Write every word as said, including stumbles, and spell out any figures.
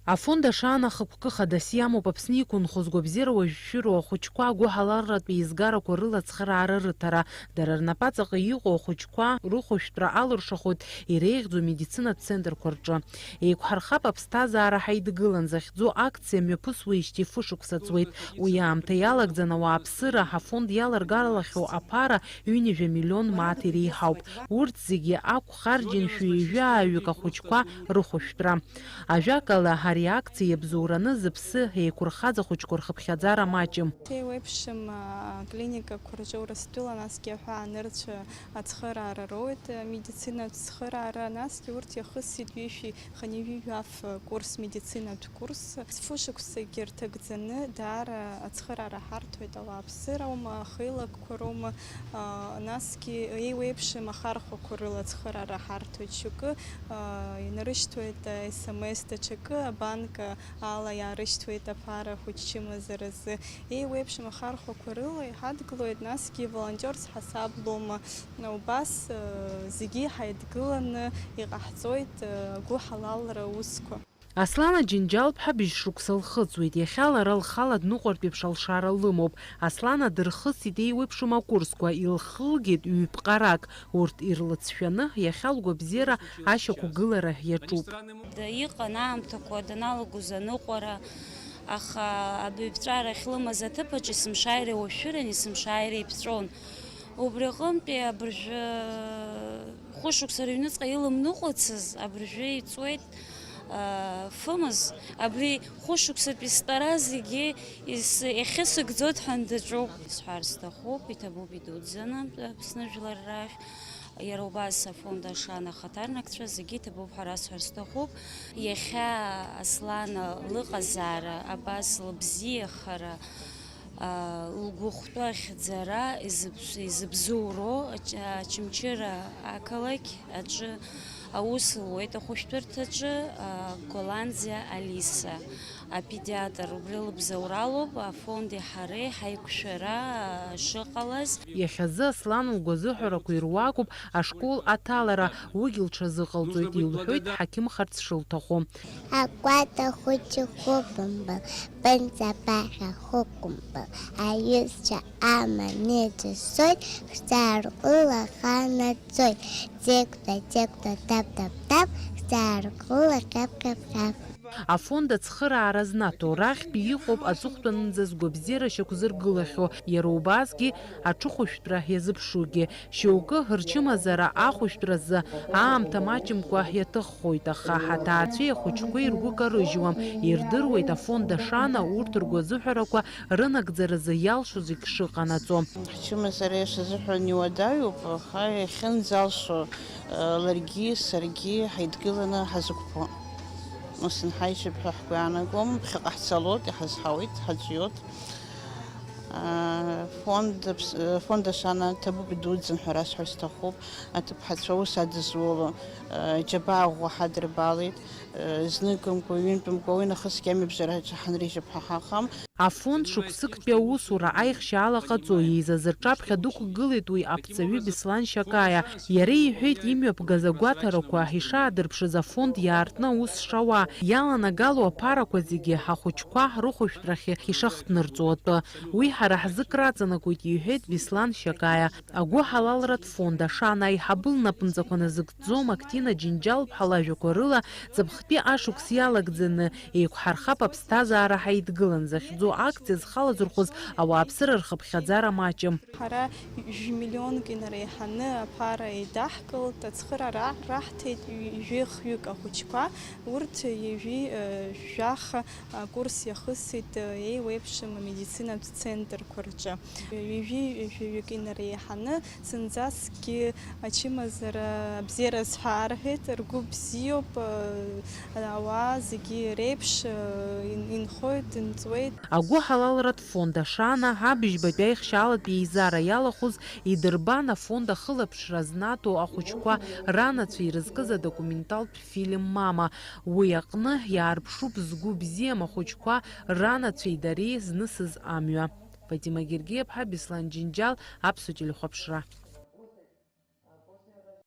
Афонд Ашана ахықәкы хадас иамоуп Аԥсны иқәынхоз гәабзиара уажәшәыроу ахәыҷқәа агәыҳалалратә еизгарақәа рыла ацхыраара рыҭара. Дара рнапаҵаҟа иҟоу ахәыҷқәа рыхәышәтәра алыршахоит иреиӷьӡоу амедицинатә центрқәа рҿы. Еиқәҳархап аԥсҭазаара ҳаидгылан захьӡу акциа мҩаԥысуеижьҭеи фышықәса ҵуеит. Уи аамҭа иалагӡаны ауааԥсыра ҳафонд иаларгалахьоу аԥара ҩынҩажәа миллион мааҭ иреиҳауп. Урҭ зегьы ақәхарџьын шәи ҩажәи ааҩык ахәыҷқәа рыхәышәтәра. Ажәакала, ари акциа иабзоураны зыԥсы еиқәырхаз ахәыҷқәа рхыԥхьаӡара маҷым. Еиуеиԥшым аклиникақәа рҿы Урыстәыла, насгьы аҳәаа нырцә ацхыраара роуеит, амедицинатә цхыраара, насгьы урҭ иахысит ҩышәи хынҩажәи жәаф курс, медицинатә курс. Фышықәсагьы рҭагӡаны даара ацхыраара ҳарҭоит, ауааԥсыра аума, ахеилак роума, аа, насгьы еиуеиԥшым ахархәақәа рыла ацхыраара ҳарҭоит. Шьоукы, аа, инарышьҭуеит, аа, S M S, даҽакы абанка ала иаарышьҭуеит аԥара хәыҷ чымазаразы. Еиуеиԥшым ахархәақәа рыла иҳадгылоит, насгьы волонтерс ҳасаб лоума. Убас, аа, зегьы ҳаидгыланы иҟаҳҵоит, аа, агәыҳалалра аусқәа. Аслана Џьынџьал-ԥҳа быжь шықәса лхыҵуеит, иахьа лара лхала дныҟәартә еиԥш алшара лымоуп. Аслана дырхысит еиуеиԥшым акурсқәа, илхылгеит ҩ-ԥҟарак, урҭ ирлыҵшәаны, иахьа лгәабзиара ашьақәгылара иаҿуп. Иҟан аамҭақәа даналагоз аныҟәара, аха абаҩԥҵәара ахьлымаз аҭыԥаҿ есымшааира иуашәшәыран, есымшааира иԥҵәон. Убри аҟынтәи абыржәы хәышықәса рыҩныҵҟа илымныҟәацыз абыржәы иҵуеит, аа, фымыз. Абри хәышықәсатәи стәара зегьы ис-, иахьысыгӡоит ҳәа даҿуп. Исҳәар сҭахуп, иҭабуп идуӡӡаны Аԥсны жәлар рахь. Иара убас афонд Ашана ахаҭарнакцәа зегьы иҭабуп ҳәа расҳәар сҭахуп. Иахьа Аслана лыҟазаара, абас лыбзиахара, лгәыхәтәы ахьӡара изыб-, изыбзоуроу ач-, Очамчыра ақалақь аҿы аус луеит ахәышәтәырҭаҿы, Голландиа Алиса, апедиатр, убри лыбзоуралоуп афонди ҳареи ҳаиқәшәара шыҟалаз. Иахьазы Аслан лгәазыҳәарақәа ируакуп ашкол аҭалара, уигьы лҽазыҟалҵоит, илҳәоит ҳақьымхарц шылҭаху. Акәата хәыҷы хәыбымбыл, пынҵа баӷьа хәыкәымбыл, аҩызцәа аман идысоит, хьӡарҟәыла ханаҵоит, ӡекәта, ӡекәта, даб, даб, даб, хьӡарҟәыла ҟьап, ҟьап, ҟьап. Афонд ацхыраара знаҭо рахьтә иҟоуп аҵыхәтәанынӡа згәабзиара шьақәзыргылахьоу, иара убасгьы аҽыхәышәтәра иазыԥшугьы. Шьоукы рчымазара ахәышәтәразы аамҭа маҷымкәа иаҭыххоит, аха ҳаҭаацәеи ахәыҷқәеи ргәы карыжьуам, ирдыруеит афонд Ашана урҭ ргәазыҳәарақәа рынагӡаразы иалшо зегь шыҟанаҵо. Ҳчымазара иашазыҳәан иуадаҩуп, аха иахьынӡалшо, ларгьы саргьы ҳаидгыланы ҳазықәԥо. Ус анҳаиҿаԥҳәа ҳгәы иаанагом, ԥхьаҟа ҳцалоит, иҳазҳауеит, ҳаҵәиот. Фонд Аԥс-, фонд Ашана ҭабуп идуӡӡан ҳәа расҳәар сҭахуп. Аҭыԥҳацәа аус адызуло, џьабаа ӷәӷәа ҳадырбалеит. Зныкымкәа, ҩынтәымкәа, уи нахысгьы амҩабжараҿы ҳанрыжьып ҳәа ҳаҟам. Афонд шықәсыктәи аусура аихшьаала ҟаҵо, еизаз рҿаԥхьа дықәгылеит уи аԥҵаҩы Беслан Шьакаиа. Иара иҳәеит, имҩаԥгаз агәаҭарақәа ишаадырԥшыз афонд иаартны аус шауа, иаланагало аԥарақәа зегьы ахәыҷқәа рыхәышәтәрахь ишахҭнырҵо атәы. Уи ҳара ҳзы краҵанакуеит, иҳәеит Беслан Шьакаиа. Агәыҳалалратә фонд Ашана аиҳабы лнапынҵақәа назыгӡом Актина Џьынџьал-ԥҳа лажәақәа рыла, ҵыԥхтәи ашықәс иалагӡаны, еиқәҳархап аԥсҭазаара ҳаидгылан захьӡу акциа зхалазырхәыз ауааԥсыра рхыԥхьаӡара маҷым. Ҳара жәмиллионк инареиҳаны аԥара еидаҳкылт, ацхыраара раҳҭеит ҩ-, жәеихҩык ахәыҷқәа, урҭ ҩажәи, э, жәаха акурс иахысит, э, еиуеиԥшым амедицинатә центрқәа рҿы. Ҩажәи жәаҩык инареиҳаны зынӡаскгьы ачымазара абзиара азҳәа арҳәеит, ргәы бзиоуп, э, ауаа зегьы реиԥш, э, ин-, инхоит, инҵуеит. Агәыҳалалратә фонд Ашана абыжьбатәи аихшьаалатә еизара иалахәыз идырбан афонд ахылаԥшра знаҭо ахәыҷқәа ранацәа ирызкыз адокументалтә фильм Мама. Уи аҟны иаарԥшуп згәы бзиам ахәыҷқәа ранацәеи дареи знысыз амҩа. Фатима Гергиаԥҳа, Беслан Џьынџьал, Аԥсуа телехәаԥшра.